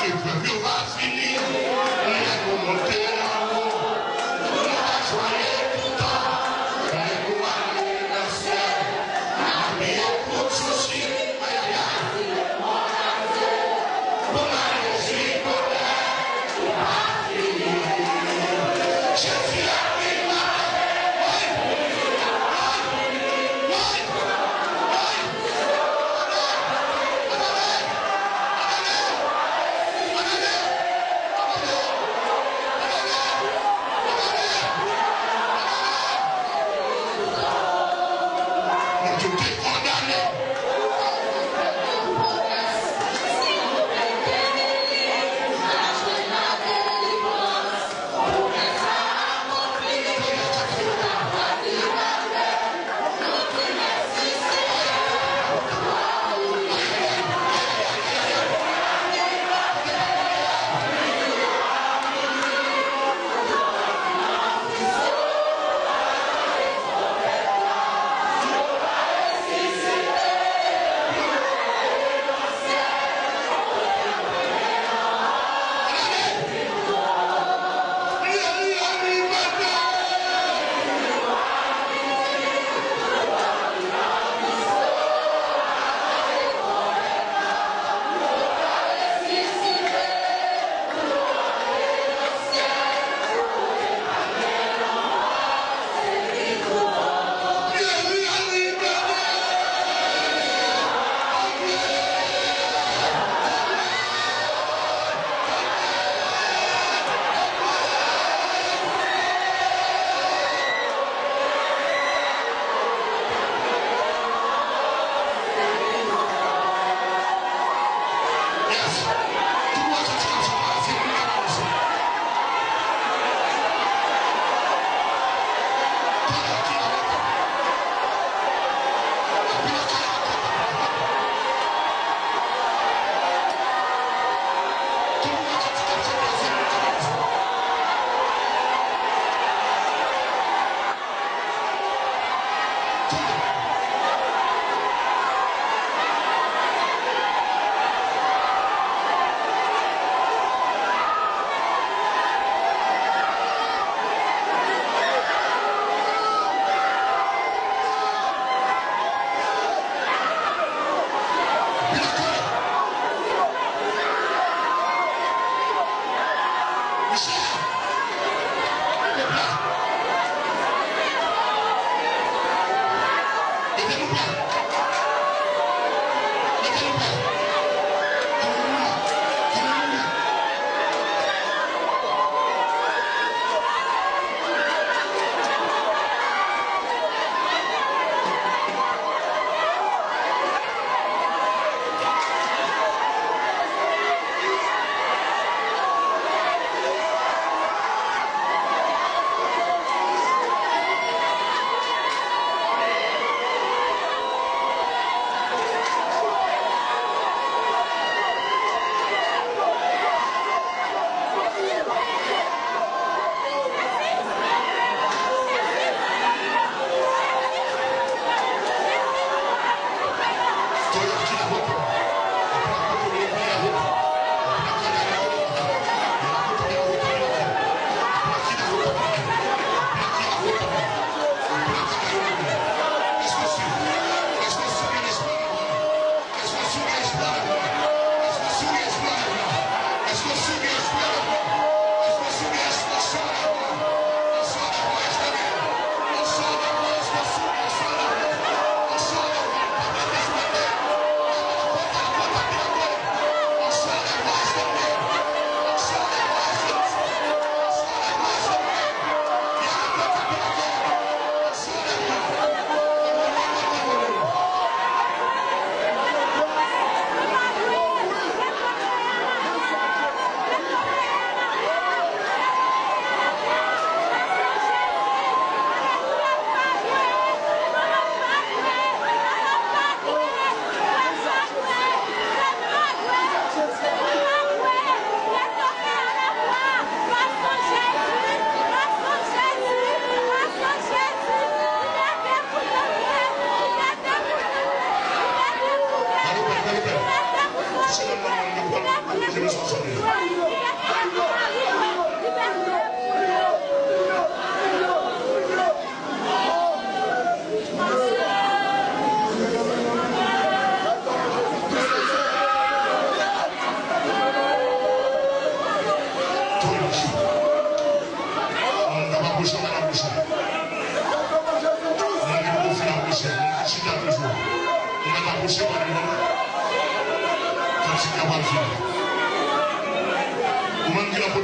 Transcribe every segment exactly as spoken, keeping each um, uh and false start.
Eprèv yo va fini, lè nou monte anwo, nou va jwaye toutan, lè nou ale nan syèl. Lapè pou tout sousi, ayayay. Pou malezi, kolè, ou pa fini. Jezi a vin, lapè. Wi, wi, wi, wi.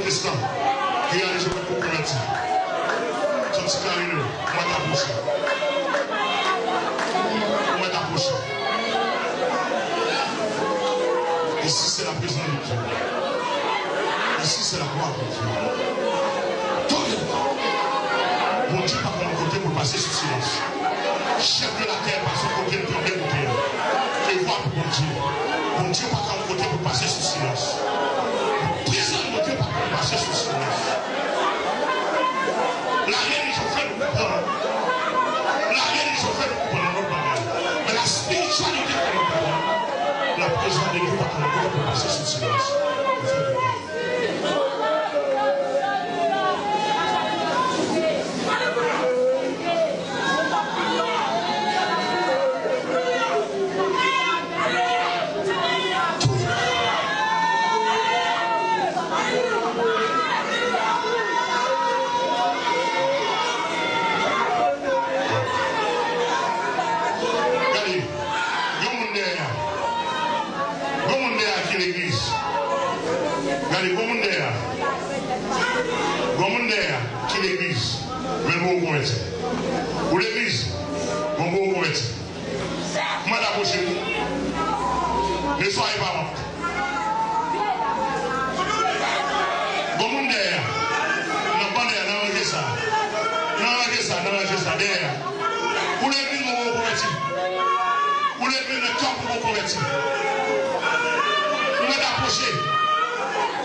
Protestan ki ale sou pèp pou konvèti. Santi Karine, ou mèt apwoche. Ou mèt apwoche. Ici, c'est la présence de Dieu. Ici, c'est la gloire de Dieu. Tande! Bondye pa konn kote pou l pase sou silans. Chèf de latè pa sou kote l pou l dewoute. E vwa pou Bondye. Bondye pa ka yon kote pou l pase sou silans. Prezans Bondye pa ka pase sou silans. La relijyon fè nou konprann. La relijyon fè nou konprann yon lòt bagay. Men la spirityalite fè nou konprann. La prezans de Dye pa ka yon kote pou l pase sou silans. Gade, gen moun dèyè a. Gen moun dèyè a ki legliz. Gade, gen moun dèyè a. Gen moun dèyè a ki legliz. Men l poko konvèti. Ou legliz, men w poko konvèti. Mwen ta pwoche. Ne soyez pas honte. Gen moun dèyè a. Nan ban dèyè a, nan ranje sa. Nan ranje sa, nan ranje sa, dèyè a. Ou legliz, men w poko konvèti. Ou legliz, nan kè w poko konvèti. Ou mèt apwoche.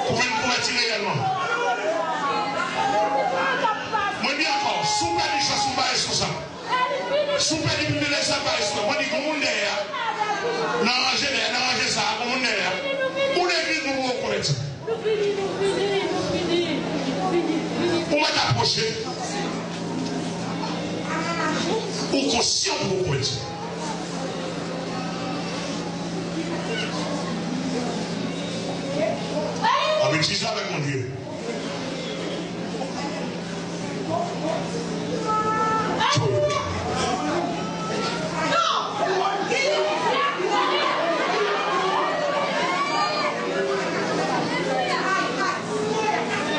Pou vin konvèti reyèlman. Mwen di ankò, si w pèdi chans, ou pa responsab. Si w pèdi privilèj sa, pa responsab. Mwen di, gen moun dèyè a. Nan ranje dèyè, nan ranje sa, gen moun dèyè a. Ou legliz, men w poko konvèti. Ou mèt apwoche. Ou konsyan pou w konvèti. Ann itilize avèk Bondye.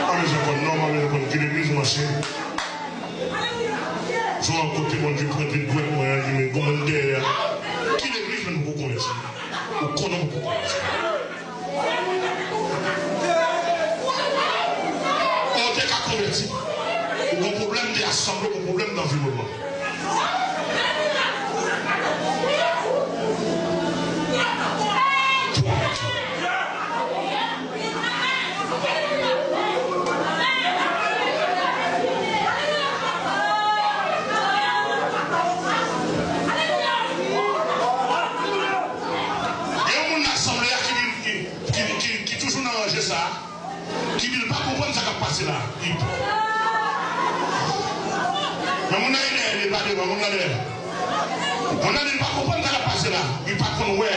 Mwen bezwen konn non, mwen bezwen konn ki legliz mwen se. Sou yon kote Bondye pote dwèt mwen an, li men gon moun dèyè a. Ki legliz mwen pou konvèti? Ou konnen ou pou konvèti. Ou te ka konvèti. Ou gon pwoblèm de asanble, ou gon pwoblèm danviwònman. Gen yon moun nan asanble a ki di, ki, ki, ki, ki toujou nan ranje sa a, ki di l pa konprann sa k ap pase la. Li, men moun nan e dèyè, li pa devan, moun nan dèyè. Moun nan di l pa konprann sa k ap pase la. Li pa konn wè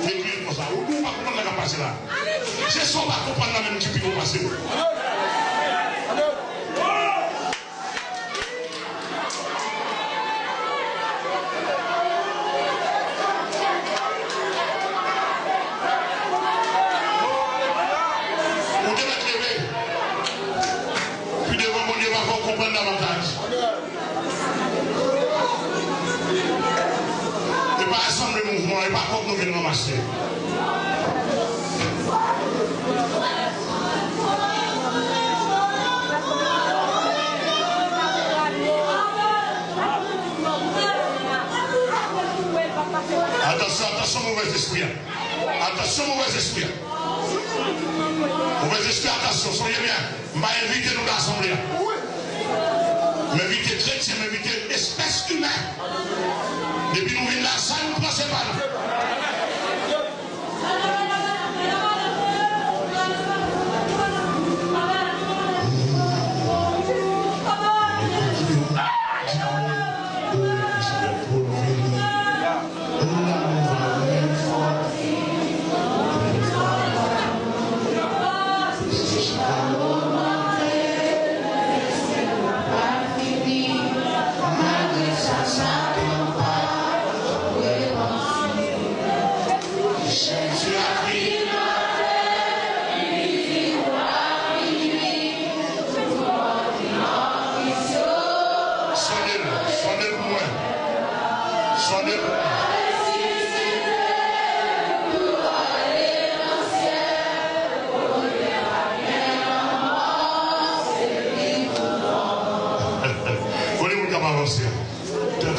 legliz konsa. Ou di w pa konprann sa k ap pase la. Se sa w pa konprann nan menm ki pi gwo pase l. Ou te mèt leve. Pi devan, Bondye va fè w konprann davantaj. E pa asanble mouvman, e pa kòb nou vin ranmase. Atansyon, atansyon, movèzespri a. Atansyon, movèzespri a. Movèzespri, atansyon, sonje byen. M pa envite nou nan asanble a. M envite kretyen, m envite espès imen. Depi nou vin la, sa nou pran se pa nou.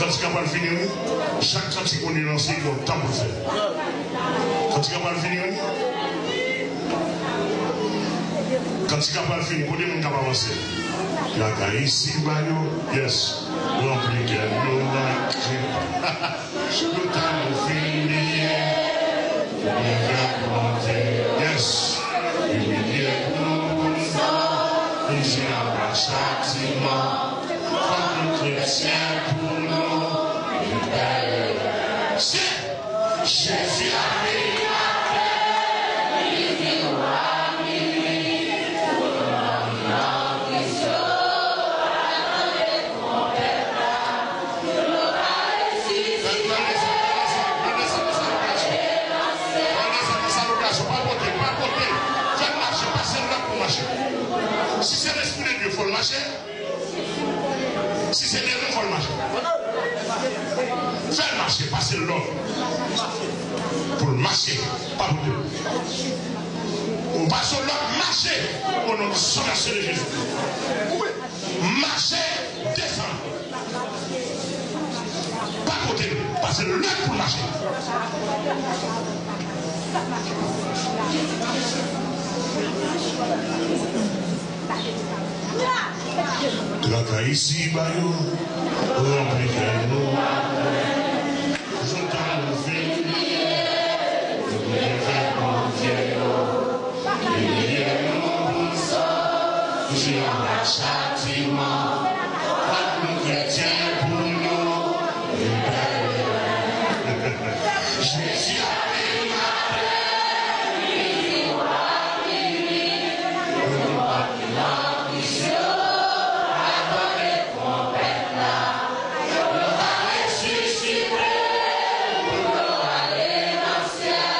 Kantik la pral fini, wi. Chak kantik moun yo lanse, gen yon tan pou l fè. Kantik la pral fini, wi. Kantik la pral fini. Kote moun k ap avanse? Traka isi ba yo. Yes. Ranpli kè nou ak krent. Yo ta nou fin bliye. Byen fè Bondye. Yes. Imilye nou pou nou. Fini anba chatiman. Fòk nou kretyen pou nou. Libere. Se Jezi a vini atè. Li di wa mini. Pou nou nan prizon. Atande twonpèt la. Pou nou ka resisite. Pa pote, pa pote. Fè l mache, pase l lòd pou mache. Si se Lespri de Dye, fò l mache. Si se Dye menm, fò l mache. Fè l mache, pase l lòd. Pou l mache, pa pote. Ou pase l lòd, mache. O non di san vèsye de Jezi. Mache, desann. Pa pote, pase l lòd pou l mache. Traka isi ba yo, ranpli kè nou ak krent. Joutan nou fin bliye, nou bliye fè Bondye yo. Imilye nou pou sa, touche anba chatiman. Fòk nou kretyen pou nou libere. Jezi a vini atè, li di wa vini, pou nou pa vin nan prizon, atande twonpèt la, nou va resisite, pou nou ale nan syèl.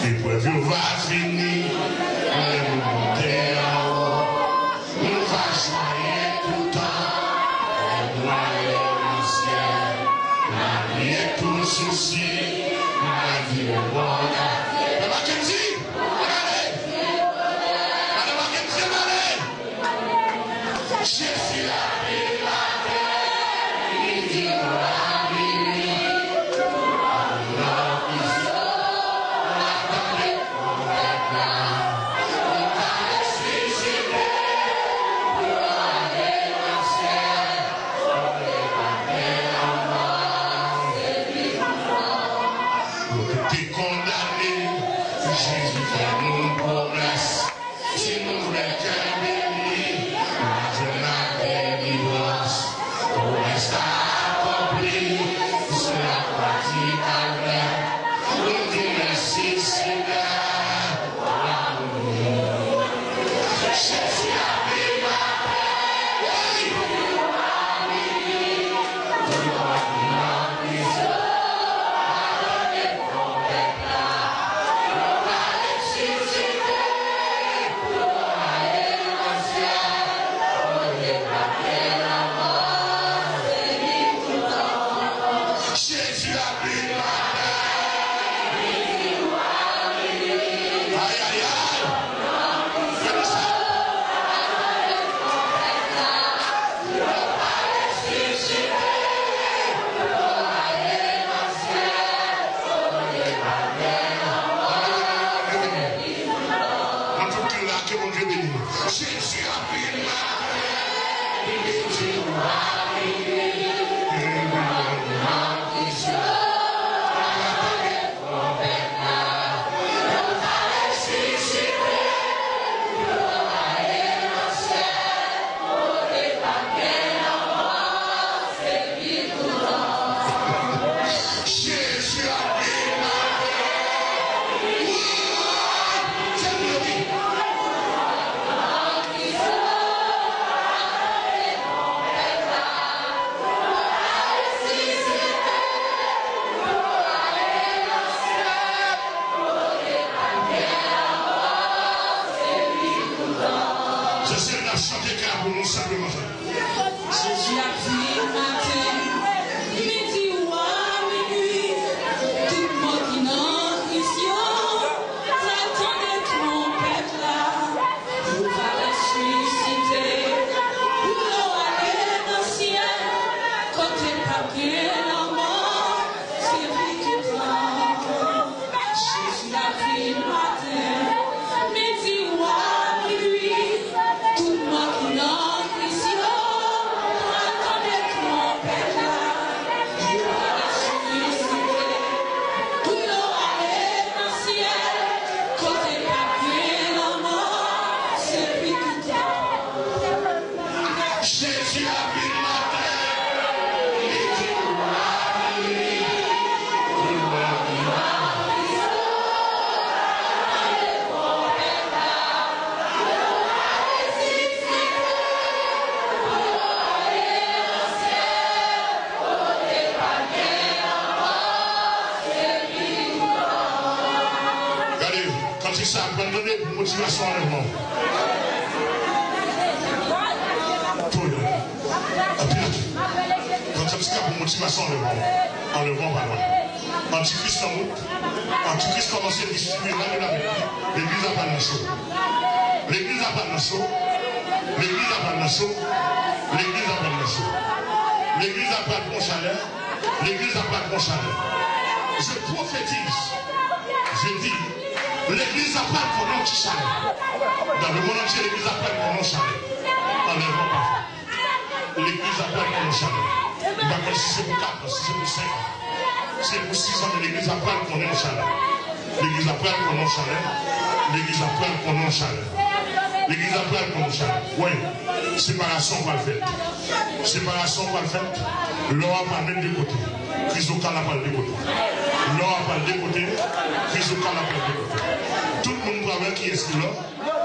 Eprèv yo va fini, lè nou monte anwo. Nou va jwaye toutan, lè nou ale nan syèl. N a bliye tout sousi, n a di yon bon Dye. Pè Mackenzie, ann ale! Pè Mackenzie, ann ale! Jezi a vin atè, li di nou a vini. Ann nan prizon, atande twonpèt la. Nou ka resisite, pou nou ale nan syèl. Kote pa gen lanmò, se li ki fè. Nou tout te kondane, Jezi fè nou pwomès. Si nou vle kenbe li, n a jwenn ladelivrans. Pwomès la akonpli sou lakwa di Kalvè. Nou di mèsi, Senyè, pou lanmou ou. Jezi a vin atè, wi. Nou pa vin nan prizon, atande twonpèt la. Nou va resisite. Ti sa aprann tande pou motivasyon anlèvman. Pou yo. Anpil. Pran kantika pou motivasyon anlèvman. Anlèvman pa lwen. Antikris nan wout. Antikris kòmanse distribiye lame l avèk li. Legliz la pral nan cho. Legliz la pral nan cho. Legliz la pral nan cho. Legliz la pral nan cho. Legliz la pral pran chalè. Legliz la pral pran chalè. Je prophétise. Je dis, legliz la pral pran yon ti chalè. Dans le monde entier, legliz la pral pran yon chalè. Anlèvman pa fèt. Legliz la pral pran yon chalè. M pa konn si se pou kat an, si se pou senk an, si se pou sis an, men legliz la pral pran yon chalè. Legliz la pral pran yon chalè. Legliz la pral pran yon chalè. Legliz la pral pran yon chalè. Wi, separasyon pral fèt. Separasyon pral fèt. Lò a pral met de kote. Krizokal la pral de kote. Lò a pral de kote. Krizokal la pral de kote. Tout moun pral wè kiyès ki lò.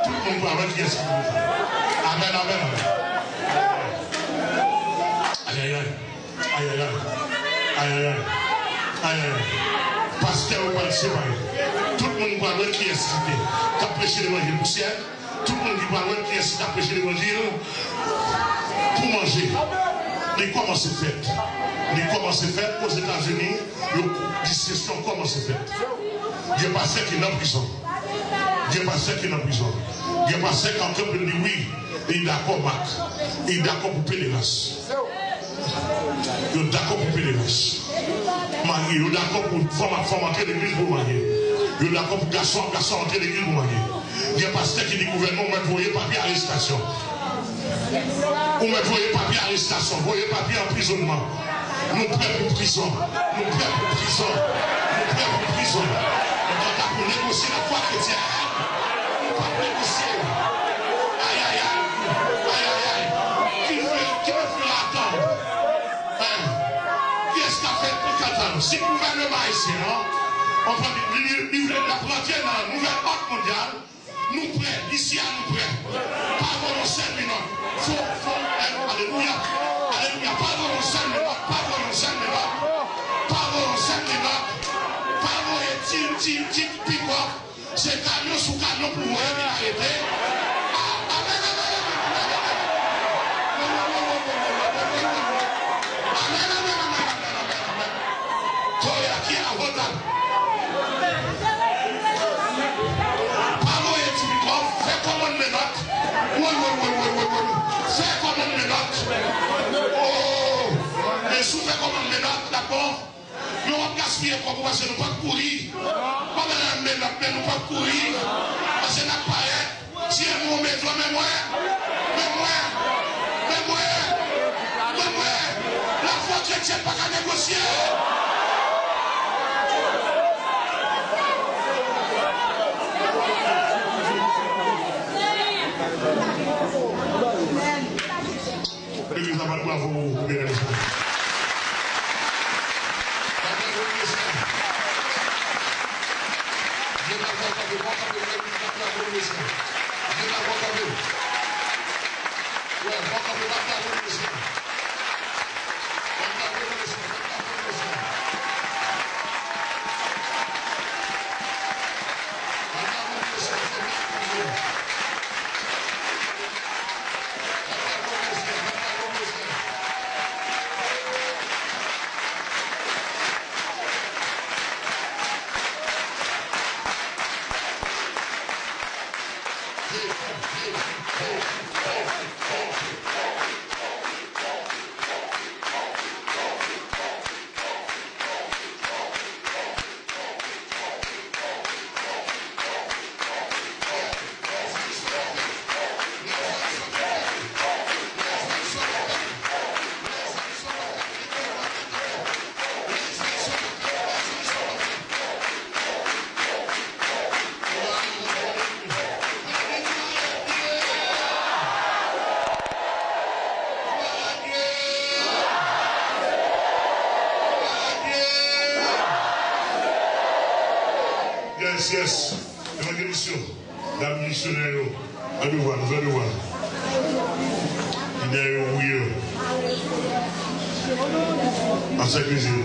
Tout moun pral wè kiyès ki krizokal. Amèn, amèn, amèn. Ayayay. Ayayay. Ayayay. Ayayay. Pastè yo pral separe. Tout moun pral wè kiyès ki te k ap preche levanjil pou syèl. Tout moun ki pral wè kiyès ki t ap preche levanjil pou manje. Li kòmanse fèt. Li kòmanse fèt Ozetazini. Yo, diskisyon kòmanse fèt. Gen pastè ki nan prizon. Gen pastè ki nan prizon. Gen pastè k ap kanpe di wi, li dakò Mak. Li dakò pou pederas. Yo dakò pou pederas. Marye, yo dakò pou fanm ak fanm antre legliz pou marye. Yo dakò pou gason ak gason antre legliz pou marye. Gen pastè ki di gouvènman ou mèt voye papye arestasyon. Ou mèt voye papye arestasyon, voye papye anprizonnman. Nou prè pou prizon. Nou prè pou prizon. Nou prè pou prizon. Nou prè pou negosye lafwa kretyèn. Nou p ap negosye. Ayayay. Ayayay. Ki fè, ki fè atan. Hein? Kiyès k ap fè trant kat an? Si gouvènman ayisyen an, anfèt, li, li, li vle n ap rantre nan nouvèl òd mondyal, nou prè, isi a nou prè. Pa voye yon sèl menòt. Fò, fò, alelouya, alelouya. Pa voye yon sèl menòt, pa voye yon sèl menòt, pa voye yon sèl menòt, pa voye ti, ti, ti pikòp. Se kamyon sou kamyon pou voye vin arete. A, amèn, amèn, amèn, amèn, amèn. Amèn, amèn, amèn, amèn, amèn, amèn. Koyaki avotan. Pa voye ti pikòp, fè kòmandman lòt. Woy, woy, woy. Fè kòmandman lòt. O, men si w fè kòmandman lòt, dakò? Men w ap gaspiye kòb ou paske nou p ap kouri. W ap bay nan men lòt, men nou p ap kouri. Paske n ap parèt. Si yon moun bezwen, men mwen. Men mwen. Men mwen. Men mwen. Lafwa kretyèn pa ka negosye. Legliz la bat bravo pou Bènè Mesye. Bat bravo pou mesye. Byen bat bravo, kanpe, bon kanpe, legliz bat bravo pou mesye. Byen bat bravo, kanpe. Wè, bon kanpe, bat bravo pou mesye. Bat bravo pou mesye, bat bravo pou mesye. Bat bravo pou mesye, se byen pou mesye. Yes, yes. Evangelis yo, dam misyonè yo, fè devwa nou, fè devwa nou. Lidè yo, ouvriye yo. Pastè Krizi.